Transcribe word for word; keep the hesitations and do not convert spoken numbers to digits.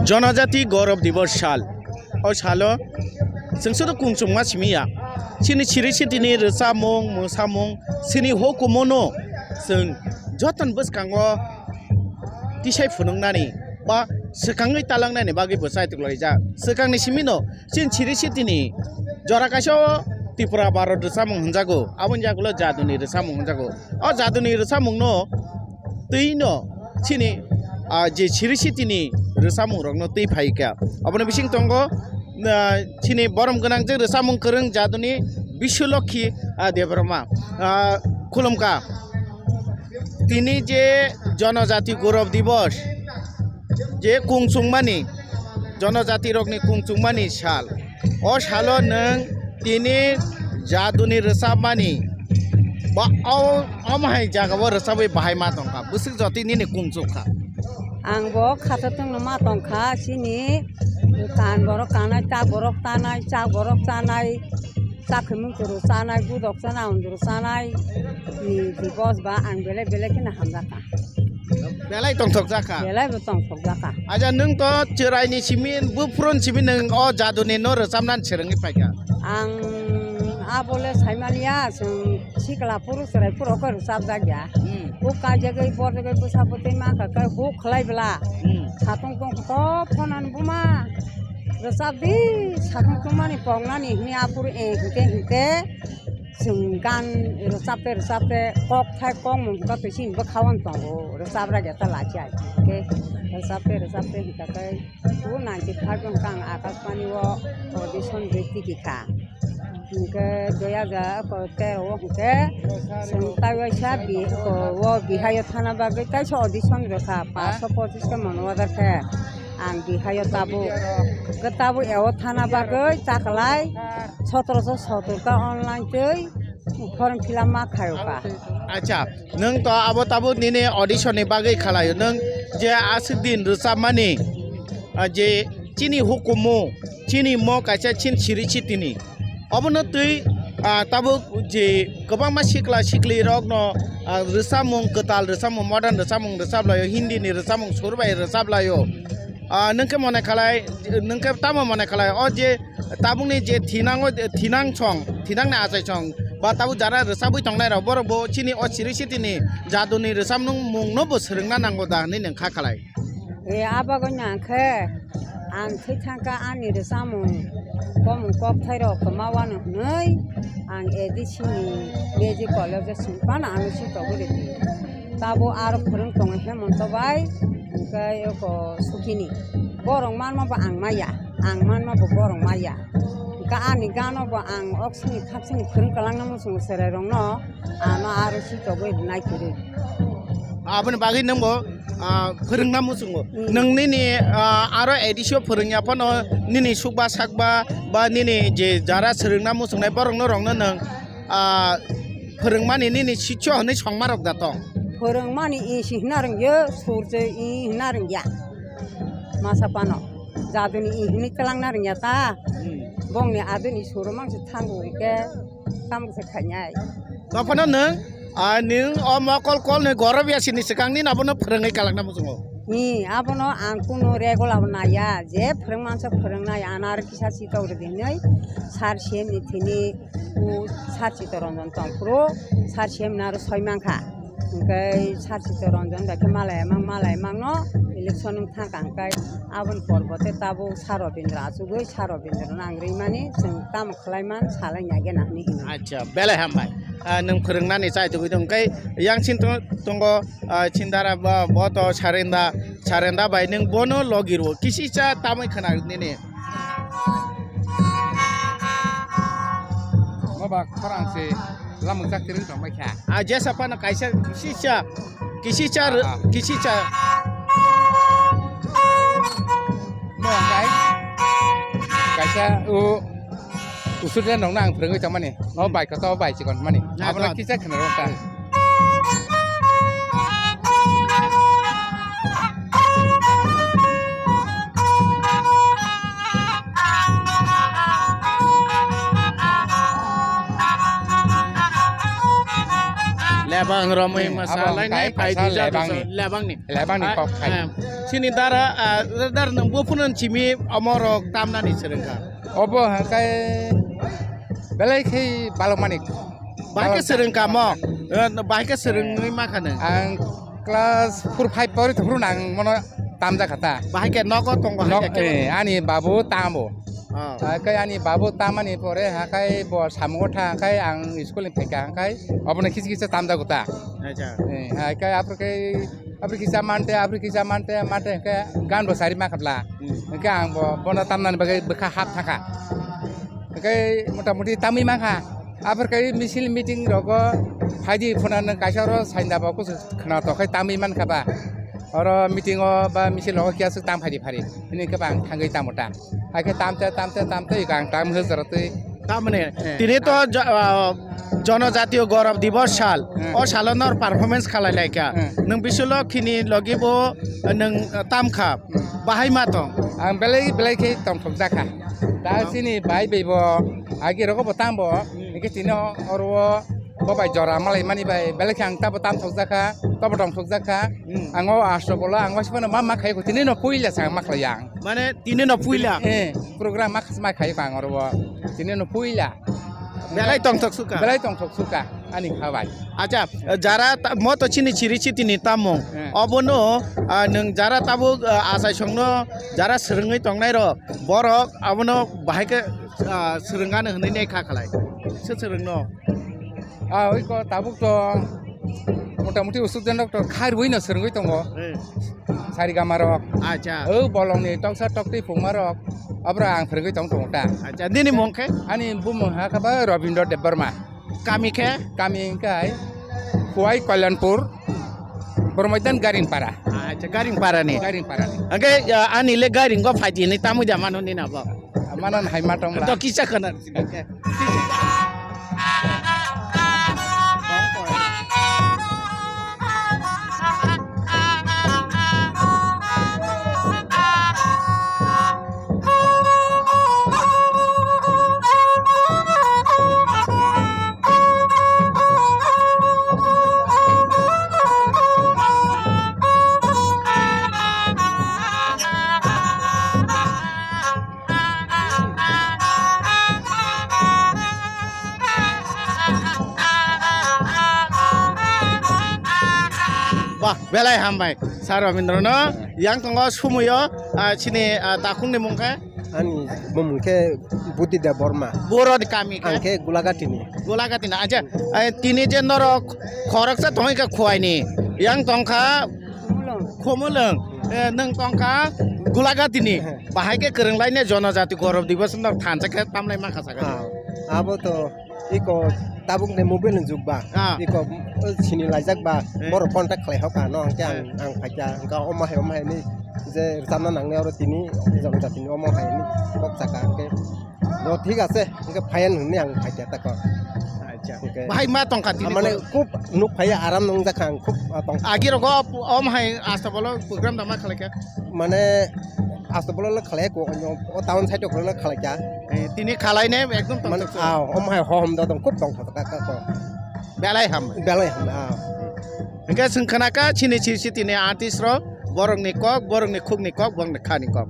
Jonojati Gaurav Divas sal. O salo chwng soto kung chungma simi ya. Chini siri sitini rwchapmung, mwsamung, chini hukumono chwng jotono bwskango tisai phunuknani ba swkangwi talangnani bagwi bo chaitok laijak. Swkangni simino chini siri sitini jora kaisa o Tripura Bharat rwchapmung hwnjago. Aboni yagulo jaduni rwchapmung hwnjago. O jaduni rwchapmungno twino chini, ah, je siri sitini rwchapmung rokno twi phaikha. Aboni bising tongo, ah, chini borom gwnang je rwchapmung kwrwng jaduni Biswalokhi, ah, Debbarma, ah, khulumkha. Tini je Jonojati Gaurav Divas, je kung chungmani, jonojati rokni kung chungmani sal. O salo nwng tini jaduni rwchapmani ba o, omo hai jagao rwchabwi bahai ma tongkha, bwswk jotwi nini kung chukha. Ang bo khato tongno ma tongkha, chini kan borok tanai, tak borok tanai, chak borok chanai, chak khimung turu chanai, budok chanai, unduru chanai ni divas ba ang belai belai kheno hamjakha. Belai tongthok jakha. Belai bo tongthok jakha. Aja nwng to chwraini simi, buphuruni simi nwng o jaduni no rwchapnani swrwngwi phaikha. Ang abole saimaliya, chwng sikla phuru chwrai phuru khe rwchapjak ya. Hmm. Huk kaijagwi borjagwi bwsa bwtwi mankha khe huk khlai bwla. Hmm. Satung tong khe to phonani buma rwchapdi, satung tongmani pongnani hwnwi aphuru eh hinkhe hinkhe. Chwng gan rwchapte rwchapte kok thai kok mung hwnkha twi chini bwkhao tongo, rwchapra geta lachi ai. Hwnkhe rwchapte rwchapte hwnkha tei o ninety five hwnkha ang Akashbani o audition rwi tiki kha. Hwnkhe dui hajar tero o hwnkhe chwng tai waisa bi-, o, o Bihai o thana bagwi kaisa audition rwkha, paanch sho pochish khe mono order khe. Ang Bihai o tabuk, hwnkhe tabuk eo thana bagwi chaklai. Sotoroso sotor ka online tei form fill up ma khayo ka. Acha, nwng to abo tabuk nini audition ni bagwi khalaio. Nwng je aswk din rwchapmani, ah, je chini hukumu, chini mo kaisa chin siri sitini. Obono twi, ah, tabuk je kwbangma sikla sikli rokno, ah, rwchapmung kwtal rwchapmung, modern rwchapmung rwchaplaio, Hindi ni rwchapmung sur bai rwchaplaio. Ah, nwng khe mone khalai, nwng khe tamo mone khalai, o je tabukni je thinango, thinang song, thinangni achai song, ba tabuk jara rwchabwi tongnai rok, borok bo chini o siri sitini jaduni rwchapmung mungno bo swrwngna nango da hwnwi nwng kha khalai. E, abagwi nang khe ang thwi thangkha ani rwchapmung, komung kokthai rok kwma wano hwnwi ang A D C ni Magic College o swng phano ano si togwi rwdi. Tabo aro phwrwng tongo Hemonto bai, hwnkhe eko Sukhini. Borok manma bo ang maya, ang manma bo borok maya. Hwnkhe ani gano bo ang oksini khaksini phwrwng kwlangna muchungo chwrairokno, ano aro si togwi nai kwrwi. Aboni bagwi nwng bo, ah, phwrwngna muchungo. Hmm. Nwng nini, ah, aro A D C o phwrwngya phano nini sukba sakba ba nini je jara swrwngna muchungnai borokno rokno nwng ah, phwrwngmani nini sitio hwnwi songma rok da tong? Phwrwngmani i si hwnna rwngya, surje i hwnna rwngya. Masa phano jaduni i hwnwi twlangna rwngya ta. Hmm. Bongni aduni suro mangsi thango hwnkhe tamo se khainai. Tophano nwng, ah, nwng o mokol kolni gorobya sini swkang nini abono phwrwngwi kalakna muchungo. Hi, abono ang kunu regular bo naiya, je phwrwng mansa phwrwngnai, ano aro kisa si tok rwdi hinwi sir C M ni thini o sir Chittaranjan tongphuru, sir C M no aro soi mankha. Hwnkhe sir Chittaranjan bai khe malai mang, malai mangno election wng thangkha, hwnkhe aboni porbo tei tabuk sir Rabindra achugwi, sir Rabindra no ang ringmani chwng tamo khlai man salai nai gana hinwi hino. Acha, belai hambai. Ah, nwng phwrwngnani chai tugwi tong khe yang chin tong-, tongo. Ah, chindara ba, bo to sarenda, sarenda bai nwng bono logi rwo. Kisi cha tamwi khwna nini. Baba khorang se lamuk jak tiring tong bai kha. Ah, jesa phano kaisa kisi cha, kisi cha, ah, ah, kisi cha. Mo kai. Kaisa u Usut le nongno ang phwrwngwi tongmani. O bai kotor, o bai chikon mani. Na, abono kisa khna rw ta. Lebang romwi, hmm, masa abo lai nai, kai pai phaisa di jadu lebangni. Lebangni. Lebangni kok khai. Ah, ah. Chini dara, ah, dara nwng buphuru chimi omo rok tamnani swrwngkha. Obo hwnkhe belai khe balokmani. Bahai khe swrwngkha mo? Eh, bahai khe swrwngwi mankha nwng? Ang class four five pori thukhu nang mono tamjakha ta. Bahai khe nogo tongo hai Nok-, khe? Eh, ani babu tamo. Oh. Hakai ani babu tamani pore hakai bo samungo tha hakai ang school ni phaikha hakai obono kisa kisa tamjago ta. Acha. Eh, hakai aphuru khe Abri kisa mante, abri kisa mante, mante hwnkhe gan bo sari mankha bla. Hmm. Hwnkhe ang bo bono tamnani bagwi bwkha hap thangkha. Hwnkhe mota moti tamwi mankha. Abri khe misil meeting rogo phaidi phunano kaisa oro sainda bo kusu khwna tokhai tamwi mankha ba. Oro meeting o ba misil rogo kiya swk tam phaidi phari. Hini hwnkhe ba ang thangwi tamo ta. Hakhe tamte, tamte, tamte, iko ang tam hwjaro twi. Tamoni, Eh. tini to jo-, ah, Jonojatiyo Gorab Dibos sal. Hmm. O salo nor performance khalai laikha. Hmm. Nwng bisulo khini logi bo, eh, nwng, eh, tamkha. Hmm. Bahai ma tong. Ang belai, belai khe tongthok jakha. Da Tong. Chini bai bai bo, agi rogo bo tam bo. Hmm. Hingke tini oro bo bai jora malai mani bai, belai khe ang tabo tam thok jakha, tabo tong thok jakha. Hmm. Ang o asto bolo, ang wasiphano ma, ma khai ko, tini no puila sa ma khlai ang. Mane tini no puila? Eh, program ma khas ma khai ko ang oro bo. Tini no puila. Belai tong thok suka? Belai tong thok suka, ani kha bai. Acha, jara ta-, mo to chini chiri chiti ni tamung. Hmm. Obono, ah, nwng jara tabuk, ah, achai songno, jara swrwngwi tongnai rok, borok abono bahai khe, ah, swrwngano hwnwi nai kha khalai. Se swrwngno. Ah, oi ko tabuk to mota moti usuk den rok to khairwi no swrwngwi tongo. Hmm. Sari gama rok. Acha. O bolong ni toksa tokti phungma rok. Abra ang phwrwngwi tong tongo ta. Acha, nini mung khe? Ani bumung ha kha ba Robindra Debbarma. Kami khe? Kami hwnkhe hai Khuwai Kalyanpur, Bormaidan Garingpara. Acha, Garingpara ni. Garingpara ni. Hwnkhe, ah, ani le Garing go phaidi hinwi tamwi da mano nini abo? Mano hai ma tong la. To kisa khana. Bah, belai hambai. Sir Robindra no yang tongo sumuyo, ah, chini, ah, takhung ni mung khe? Ani bumung khe Buddhi Debbarma. Boro ni kami khe? Ang khe Gulagati ni. Gulagati na. Acha, eh, tini je norok khoroksa tongwi kha Khuwai ni. Yang tongkha Khumulwng. Eh, nwng tongkha Gulagati ni. Bahai khe kwrwng lai ne Jonojati Gorab Dibos no thansa khe tamlai ma kha saka. Ah, abo to iko tabuk ni mobile ni jug ba. Ah. Iko sini laijak ba. Eh. Borok contact khlai hoka no hwnkhe ang, Eh. ang phaikha hwnkhe omo hai omo hai ni je rwchapna nangnai oro tini Jonojati ni omo hai ni kok saka hwnkhe. No, thik ase, hwnkhe phaiya nini ang phaikha tako. Acha. Hwnkhe Bahai ma tongkha tini mane borok? Khub nuk phaiya aram nung jakha ang khub, ah, tong. Agi rogo om hai asta bolo program da ma khalai kha? Mane asta bolo le khalai ko, o town side ko le khalai kha. Eh, tini khalai ne ekdom tong Mane, tong. Ah, om hai hom da tong khub tong thok ka ko. Belai ham. Belai ham, ah. Hwnkhe chwng khna kha chini chiri chiti ni artist rok, borok ni kok, borok ni khuk ni kok, borok ni kha ni kok.